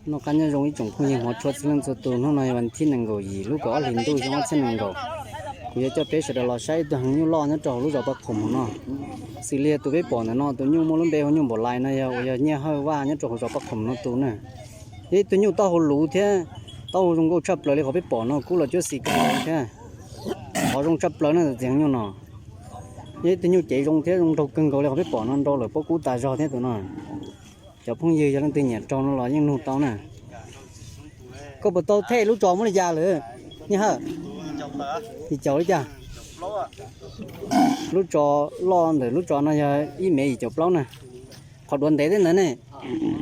Noj qab nyob zoo ib tsoom phooj ywg hmov tshua txhua leej txhua tus, hnub no yog vas thib nees nkaum yim lub kaum ob hlis ntuj xyoo ob txhiab nees nkaum. Kuv yuav coj peb sawv daws los saib ib tug heev nyuj loj nyob rau hauv lub zos Paj Khoom no. Xws li yog tus peb pom ntawm no tus nyuj muaj lub npe hu nyuj Npaum Lais no yog uas yog Nyiaj Hawj Vaj nyob rau hauv zos Paj Khoom no tus na. Yog ib tug nyuj taub hau luv thiab taub hau zoo nkauj tshaj plaws li qhov peb pom no, kub los cuab xis kawg nkaus thiab. Qhov zoo tshaj plaws na tus heev nyuj no. Yog ib tug nyuj cev zoo thiab zoo nraug kawg nkaus li qhov peb pom no, nrau lawm pob kub tas zog thiab tus no. Cov phooj ywg yog leej twg nyiam raug no los yeej nug tau na. Koj puas tau thej lub tso muaj li cas lawm? Nyiaj Hawj, yim caum li cas? Lub tso loj ntawm lub tso no yog ib mev yim caum plaub na. Qhov duav ntev thiab ntawd ne?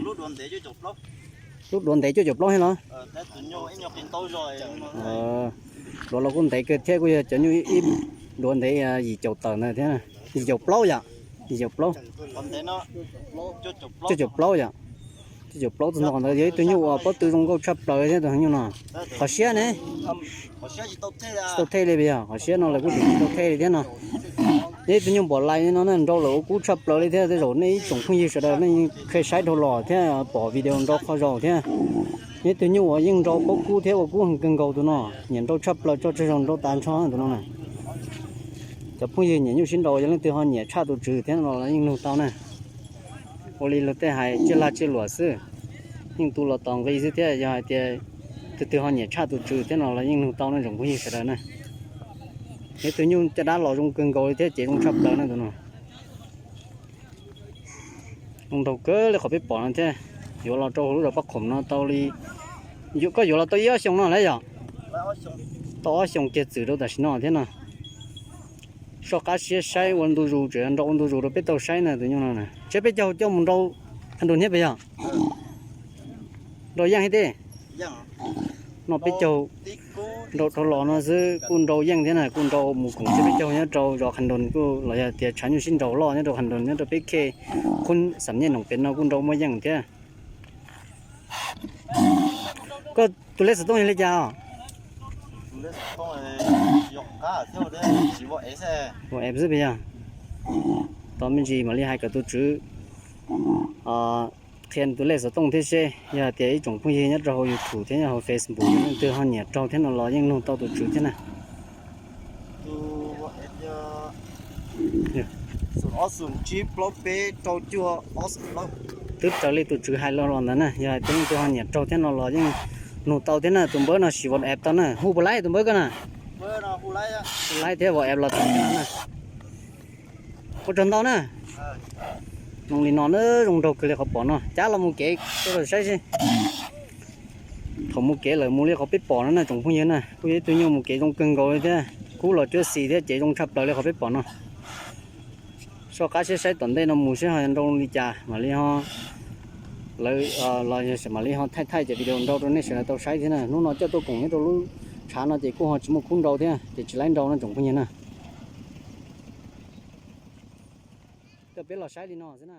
Lub duav ntev cuaj caum plaub thiab los? Duav los kuj ntev kawg thiab, kuj yog cov nyuj ib duav ntev yim caum tawm ntawd thiab. Yim caum plaub yom? Yim caum plaub. Cuaj caum plaub yom? Cuaj caum plaub txog ntawm qhov ntawd yog ib tug nyuj uas pob tw zoo nkauj tshaj plaws thiab tus heev nyuj no. Qhov siab ne? Tsis tau thej li puas yog? Qhov siab no lawv kuj tseem tsis tau thej li thiab no. Yog ib tug nyuj Npaum Lais no na, nrau lawm ua kub tshaj plaws li thiab. Tej zaum nej ib tsoom phooj ywg sawv daws nej yeej saib dhau los thiab pom video nrau qhov zaus thiab. Yog ib tug nyuj uas yeej nrau pob kub thiab ua kub heev kawg nkaus tus no. Nyiam nrau tshaj plaws, tso tsawg zaus nrau tas nrho tus no na. Cov phooj ywg nyiam nyuj sib nraus, yog leej twg ho nyiam tshaj tus tswv thiab no los yeej nug tau na. Ua li luag tej hais tsiaj lag tsiaj luam xwb, yeej tu los tos nqi xwb thiab. Yog hais tias tus twg ho nyiam tshaj tus tswv thiab no los yeej nug tau na tsoom phooj ywg sawv daws na. Yog ib tug nyuj caj dab los zoo kawg nkaus li thiab cev zoo tshaj plaws na tus no. Zoo nraug kawg li qhov peb pom no thiab. Yuav los rau hauv lub zos Paj Khoom no tau li, koj yuav los tau ib ob xyoos no lawm yom? Tau ob xyoos kiag txwm rau tam sim no thiab no. Soj qab siab saib ua ntu zus, tseem nrau ua ntu zus rau peb tau saib na tus nyuj no na. Tsiab peb caug coj mus nrau qhov nrug thiab puas yog? Nrau yeej thiab tej. No peb caug nrau dhau los no xwb kuj nrau yeej thiab na, kuj nrau mus koom tsiab peb caug nyob rau zos Qhas Nroos kuj los yog tias tshav nyuj sib nraus loj nyob rau Qhas Nroos nyob rau peb khej qhub Xam Nyej Noom Pes no kuj nrau muaj yeej thiab. Koj tus lej xov tooj yog li cas os? Ua eb xwb puas yog? Tos me ntsis mam li hais kom tus tswv qhia tus lej xov tooj thiab seb yog hais tias ib tsoom phooj ywg nyob rau hauv YouTube thiab nyob hauv Facebook leej twg ho nyiam raug thiab no los yeej nug tau tus tswv thiab na. Twb raws li tus tswv hais los los ntawd na, yog hais tias leej twg ho nyiam raug thiab no los yeej nug tau thiab na. Tus npawb no siv WhatsApp tau na, hu puas laib tus npawb koj na? Hu laib thiab WhatsApp los tau na. Ua tsaug ntau na. Zoo li no na, zoo nraug kawg li qhov pom no, cab los mus kev rau saib seb. Thaum mus kev lawm mus li qhov peb pom no na tsoom phooj ywg na, kuj yog ib tug nyuj mus kev zoo kawg nkaus li thiab, kub los cuab xis thiab cev zoo tshaj plaws li qhov peb pom no. Soj qab siab saib tom ntej no mus seb ho nrau li cas mam li ho, lawv los mam li ho thaij thaij cov video nrau rau nej sawv daws tau saib thiab na. Hnub no coj tuaj koom nyob rau lub tshav no ces kuj ho tsis muaj kub nrau thiab ces tsis laib nrau no tsoom phooj ywg na. Coj peb los saib li no xwb na.